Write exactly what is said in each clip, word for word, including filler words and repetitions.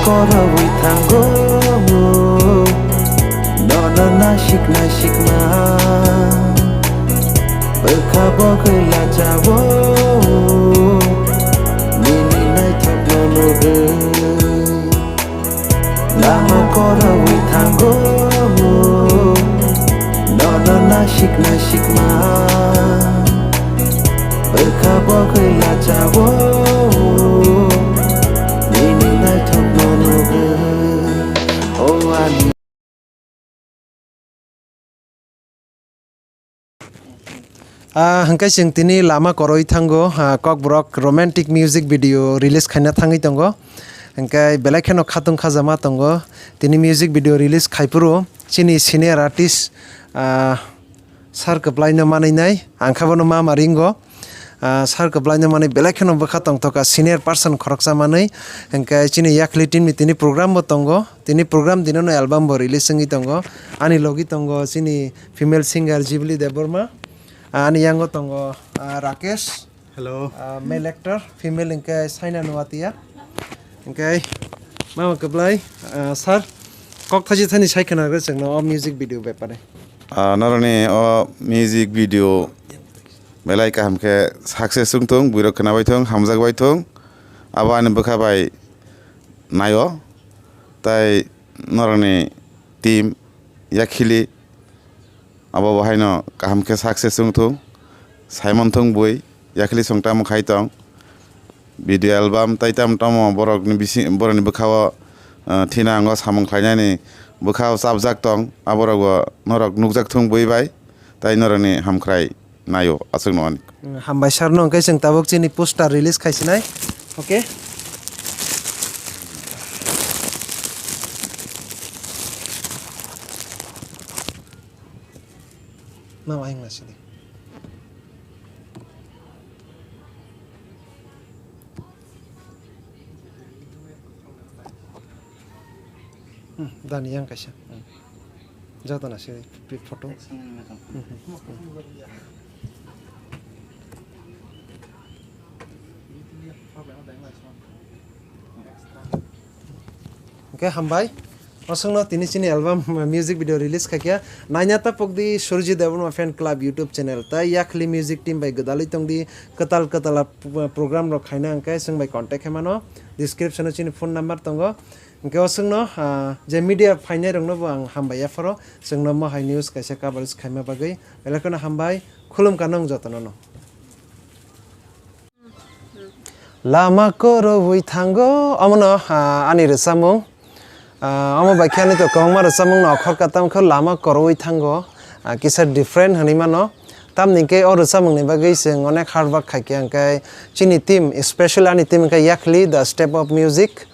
Korowi thango, nono nasik nasikma, bwkha bokwi lachawo, nini naithokno nugwi. Lama korowi thango, nono nasik nasikma, bwkha bokwi lachawo, nini naithokno nugwi. O ani. Ah, hwnkhe chwng tini lama koroi thango, ah, Kokborok romantic music video release khaina thangwi tongo. Hwnkhe belai kheno khatung khajama tongo. Tini music video release khaiphuru chini senior artist, ah, sir kwplaino manwi nai, ang khe bono mama ringo. Ah, sir kwplaino manwi belai kheno bwkha tongthokha, senior person khoroksa manwi. Hwnkhe chini Yakhli team ni tini program bo tongo. Tini program dinono album bo release wngwi tongo. Ani logi tongo chini female singer Jibli Debbarma. Ah, ani yango tongo, ah, Rakesh. Hello. Ah, male actor, female hwnkhe Saina Nuatia. Hwnkhe mama kwplai, ah, sir, kok thachi thani sai khna rw chwngno o music video bepare. Ah, norokni o music video belai kaham khe success wng thung, buirok khna bai thung, hamjak bai thung. Abo ani bwkha bai naio. Tai norokni team Yakhli abo bo haino kaham khe success wng thung, saimon thung bui Yakhli song tamo khai tong. Video album tai tamo tamo borokni bisi-, borokni bwkhao, ah, thina ango samung khlainani bwkhao chapjak tong, aborokbo norok nukjak thung bui bai, tai norokni hamkhrai naio aswkno ani. Hambai sir no hwnkhe chwng tabuk chini poster release khaisinai. Okay. Mama hingna sidi. Hmm, dani yang kaisa. Hmm. Joto na se pi-, photo. Hmm, hmm, hmm. Hwnkhe hambai. Osongno tini chini album music video release khaikha. Naina ta pokdi Surjit Debbarma Fan Club YouTube channel. Tai Yakhli Music Team bai gwdalwi tongdi. Kwtal kwtal a p-, program rok khaina hwnkhe chwng bai contact khaimano. Description o chini phone number tongo. Hwnkhe o chwngno, ah, je media phainai rokno bo ang hambai yapharo, chwngno mohai news kaisa coverage khaima bagwi. Belai kheno hambai, khulumkha nung jotono no. Lama korowi thango, omono, ah, ani rwchapmung. Ah, omo bai khe ani to kwbangma rwchapmung no okhor katam khe lama korowi thango, ah, kisa different hwnwi mano. Tamni hwnkhe o rwchapmungni bagwi chwng onek hard work khaikha, hwnkhe chini team, especially ani team hwnkhe Yakhli, The Step of Music.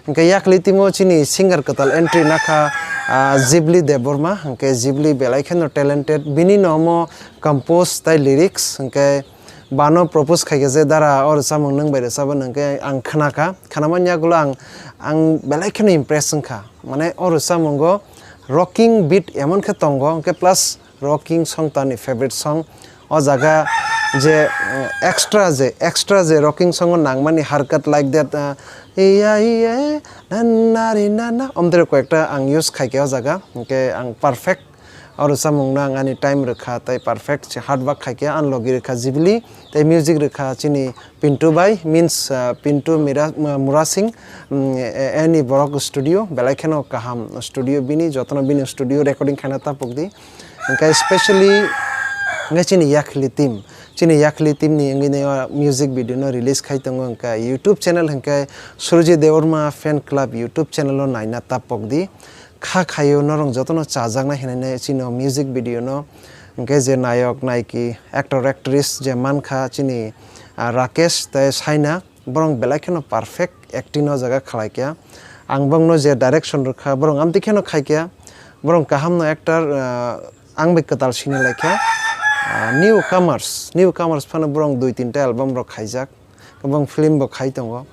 Hwnkhe Yakhli team o chini singer kwtal entry nakha, ah, Jibli Debbarma, hwnkhe Jibli belai kheno talented. Bini no omo compose tai lyrics, hwnkhe bano propose khaikha je dara o rwchapmung nwng bai rwchapno hwnkhe ang khnakha. Khnamani yagulo ang, ang belai kheno impress wngkha. Mane o rwchapmungo rocking beat emon khe tongo, hwnkhe plus rocking song to ani favorite song. O jaga je, eh, extra je, extra je rocking song o nangmani harkat like that, eh, iya iya, na na ri na na, omdre koyekta ang use khaikha o jaga, hwnkhe ang perfect. O rwchapmungno ang ani time rwkha, tei perfect se hard work khaikha, ani logi rwkha Jibli, tei music rwkha chini Pintu bai, means, ah, Pintu Mira-, Murasing, mm, e-, ani borok studio, belai kheno kaham studio bini, jotono bini studio recording khaina ta pokdi. Hwnkhe specially hwnkhe chini Yakhli team, chini Yakhli team ni wngwi nw music video no release khai tongo, hwnkhe YouTube channel hwnkhe Surjit Debbarma Fan Club YouTube channel o naina ta pokdi. Kha khaio norok jotono chajaknai hinwi chini music video no, hwnkhe je nayok nayiki, actor actress je mankha chini, ah, Rakesh tei Saina. Borok belai kheno perfect acting o jaga khlai kha. Ang bongno je direction rwkha, borok amtwi kheno khai kha. Borok kaham no actor, ah, ang bai kwtal sini lai kha. Ah, newcomers, newcomers phano borok dui tinta album rok khaijak. Kwbang film bo khai tongo.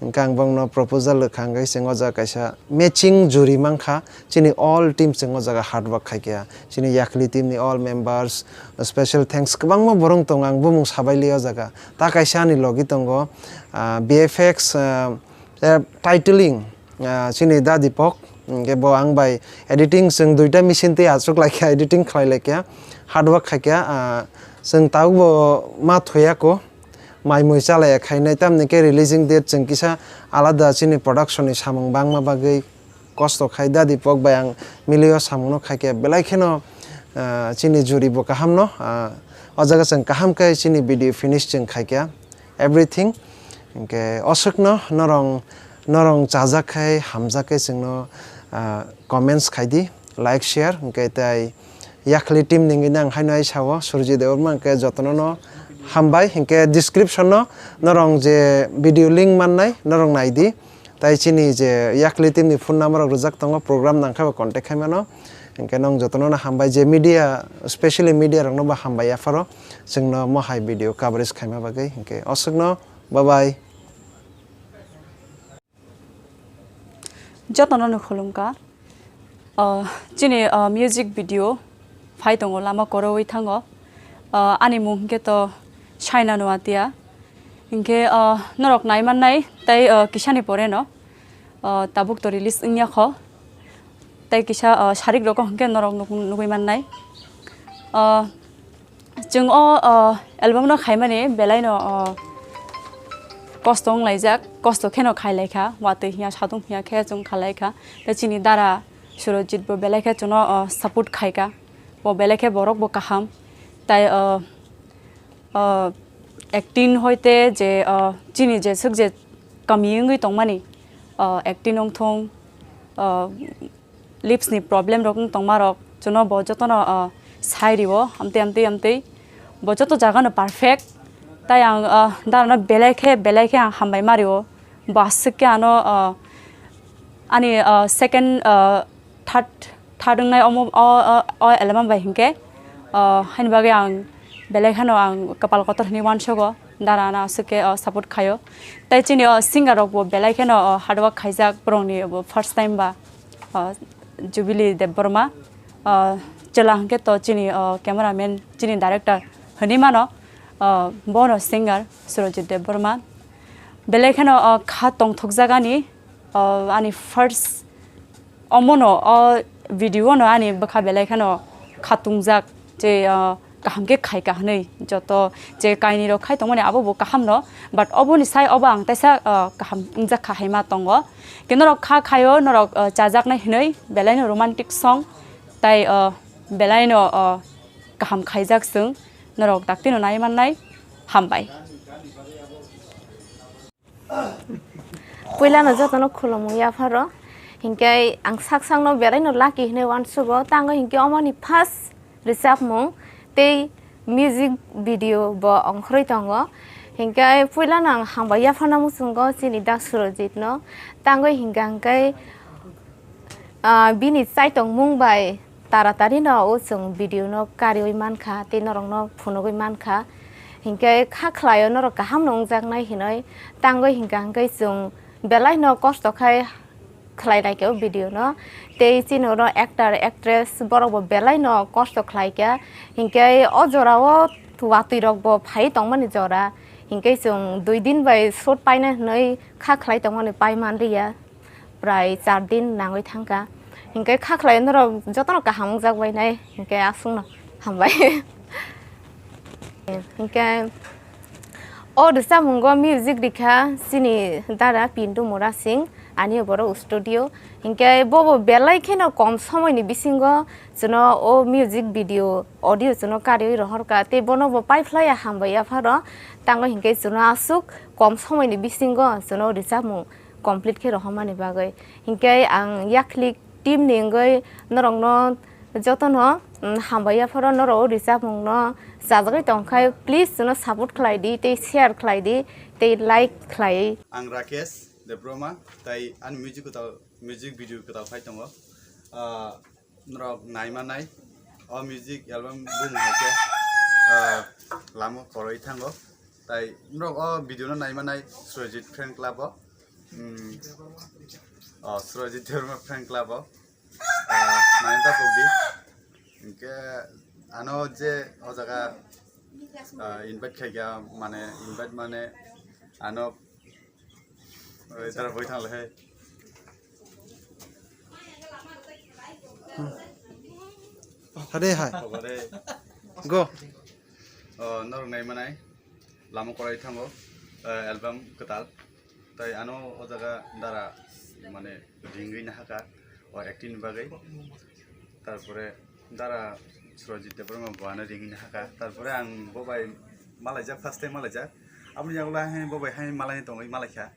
Hwnkhe ang bongno proposal rwkha, hwnkhe chwng o jaga kaisa matching juri mankha. Chini all team chwng o jaga hard work khai kha. Chini Yakhli team ni all members, special thanks kwbangma borok tongo, ang bumung sabai li o jaga. Ta kaisa ani logi tongo, ah, V F X, ah, eh, titling, ah, chini da Deepak, hwnkhe bo ang bai editing, chwng duita machine tei achuk lai kha, editing khlai lai kha, hard work khai kha, ah, chwng tabuk bo ma thuya ko, mai mui chalai ya khainai, tamni khe releasing date chwng kisa alada chini production ni samung bangma bagwi kosto khai da Deepak bai ang milio samungno khai khe belai kheno, ah, chini juri bo kaham no, ah, o jaga chwng kaham khe chini video finish chwng khai khe everything. Hwnkhe oswkno norong, norong chajak khai, hamjak khai chwngno, ah, comments khai di, like, share, hwnkhe tai Yakhli team ni wngwi nang haino ai sao, Surjit Debbarma hwnkhe jotono no hambai, hwnkhe description no norong je video link mannai norong nai di. Tai chini je Yakhli team ni phone number rok rijak tongo, program nangkha bo contact khai mano. Hwnkhe nong jotono no hambai, je media, specially media rok no bo hambai yapharo chwngno mo hai video coverage khaima bagwi. Hwnkhe oswkno bye bye. Jotono no khulumkha. Ah, chini, ah, music video phai tongo, lama korowi thango. Ah, ani mung hwnkhe to Shaina Noatia. Hinkhe, ah, norok nai mannai tei, ah, kisani pore no, ah, tabuk to release wngya kho. Tei kisa, ah, sarik rok hwnkhe norok nuk-, nugwi mannai. Ah, Chwng o, o, album no khaimani belai no, o, kosto wng laijak, kosto kheno khai lai kha, watwi hiya, satung hiya khe chwng kha lai kha. Tei chini dara Surojit bo belai khe chwngno, o, support khai kha, bo belai khe borok bo kaham. Tai, o, o, acting hoite je, o, chini je swk je kami wngwi tongmani, o, acting wng thung, o, lips ni problem rok wng tongma rok, chwngno bo jotono, ah, sai rio, amtwi, amtwi, amtwi. Bo joto jaga no perfect. Tai ang, ah, dara no belai khe, belai khe ang hambai ma rio. Bo aswk khe ano, ah, ani, ah, second, ah, third, third wngnai omo, o, o, o album bai hinkhe, ah, haini bagwi ang belai kheno ang kwpal kotor hinwi uansugo. Dara no aswk khe, ah, support khaio. Tai chini, ah, singer rok bo belai kheno, ah, hard work khaijak, borok ni bo first time ba. Ah, Jubilee Debbarma, ah, chwla hwnkhe to chini, ah, cameraman, chini director hwnwi mano, ah, bono singer Surojit Debbarma. Belai kheno, ah, kha tongthokjak ani, ah, ani first omono, o video no ani bwkha belai kheno kha tungjak. Je, ah, kaham khe khai ka hwnwi joto je kainwi rok khai tongmani abo bo kaham no, but oboni sai obo ang teisa, ah, kaham wngjak kha hai ma tongo. Khe norok kha khaio, norok, ah, chajaknai hwnwi belai no romantic song tai, ah, belai no, ah, kaham khaijak chwng, norok dakti no nai mannai. Hambai. Puila no joto no khulumung yapharo. Hinkhe ang sak sak no belai no lucky hinwi uansugo. Tango hinkhe omo ni first rwchapmung tei music video bo ongkhorwi tongo. Hinkhe puila no ang hambai yapharna muchungo chini dak Surojit no. Tango hinkhe ang khe, ah, bini chaitongmung bai taratari no o chwng video no kariwi mankha tei norok no phunugwi mankha. Hinkhe kha khlaio norok kaham no wngjaknai hinwi tangwi hinkha hinkhe chwng belai no kosto khai khlai lai kha o video no. Tei chini oro actor, actress borok bo belai no kosto khlai kha. Hinkhe o jora o watwi rok bo phai tongmani jora. Hinkhe chwng dui din bai shoot paina hinwi kha khlai tongmani pai manliya. Prai char din nangwi thangkha. Hinkhe kha khlai norok jotono kaham wngjak bainai, hinkhe aswkno hambai. Hinkhe o rwchapmungo music rikha chini dara Pintu Murasing, ani borok studio. Hinkhe bobo belai kheno kom somoini bisingo chwno o music video, audio chwno kariwi rohorkha, tei bono bo paiphlaiya hambai yapharo. Tango hinkhe chwno aswk kom somoini bisingo chwno rwchapmung complete khe rohormani bagwi. Hinkhe ang Yakhlik team ni wngwi norokno jotono, mm, hambai yapharo, norok o rwchapmungno chajagwi tongkha, please chwngno support khlai di tei share khlai di tei like khlai. Ang Rakesh Debbarma, tai ani music kwtal, music video kwtal phai tongo. Ah, norok nai manai. O music album bumung hai khe, ah, lama koroi thango. Tai norok o video no nai manai Surojit Fan Club o. Hmm. O, Surojit Debbarma Fan Club o. Ah, nai ta pogdi. Hinkhe ano je o jaga, ah, invite khai kha, mane invite mane ano, oi, tara boi thang le hai. Hade hai. Go. O, norok nai manai. Lama korai thango. Eh, album kwtal. Tai ano o jaga dara mane ringwi nahaka. O acting bagwi. Tarpore dara Surajit Debbarma bo ano ringwi nahaka. Tarpore ang bo bai malaijak, first time malaijak. Aboni yagulo hai bo bai hai malaini tongwi malaikha.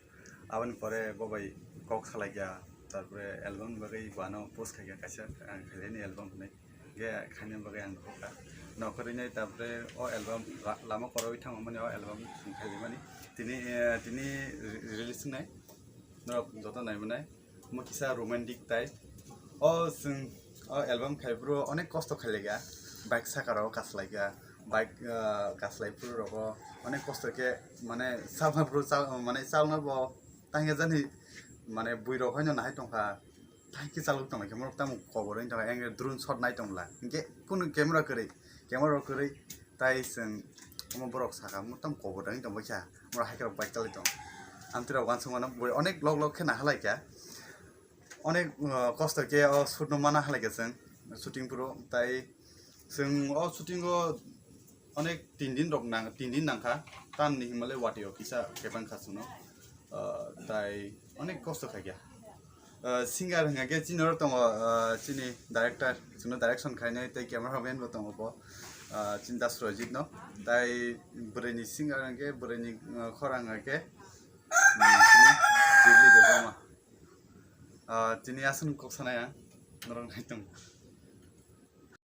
Aboni pore bo bai kok salaikha, tarpore album ni bagwi bo ano post khaikha kaisa, ang khailai ni album hinwi. Ge khaina bagwi ang nokha. Nokhorwi nai tarpore o album la-, lama koroi thango mani o album chwng khailai mani. Tini, eh, tini re-, release wngnai. Norok joto nai manai. Omo kisa romantic type. O chwng o album khai phuru onek kosto khailaiga. Bike saka rok kaslaikha. Bike, ah, kaslai phuru rogo onek kosto khe mane salna phuru chal-, mane chalna bo tangya jani mane bui rok haino nahai tongkha. Tangki chalok tongkha morok tamo kobor wng tongkha eng drone shot nai tongla. Hinkhe kunu camera kwrwi, camera rok kwrwi tai chwng omo borok saka mo tamo kobor wng tongkha. Oro hai kheno bike chalai tong. Amtwi rok uansukmano bui onek lok lok khe nahalaikha. Onek, uh, kosto khe o shoot no mana halaikha chwng shooting phuru. Tai chwng o shooting o onek tin din rok nang, tin din nangkha. Tamni hinmale watwi o kisa kebang kha chwngno. Uh, tai onek kosto khaikha. Uh, singer hwnkha khe chini oro tongo, uh, chini director, chwngno direction khainai tei camera man bo tongo bo, uh, chini Das Rojit no. Tai bwrwini singer hwnkha khe bwrwini, uh, khorang hwnkha khe, um, chini Jubilee Debbarma. Uh, chini aswk kok sanai ang, norok nai tong.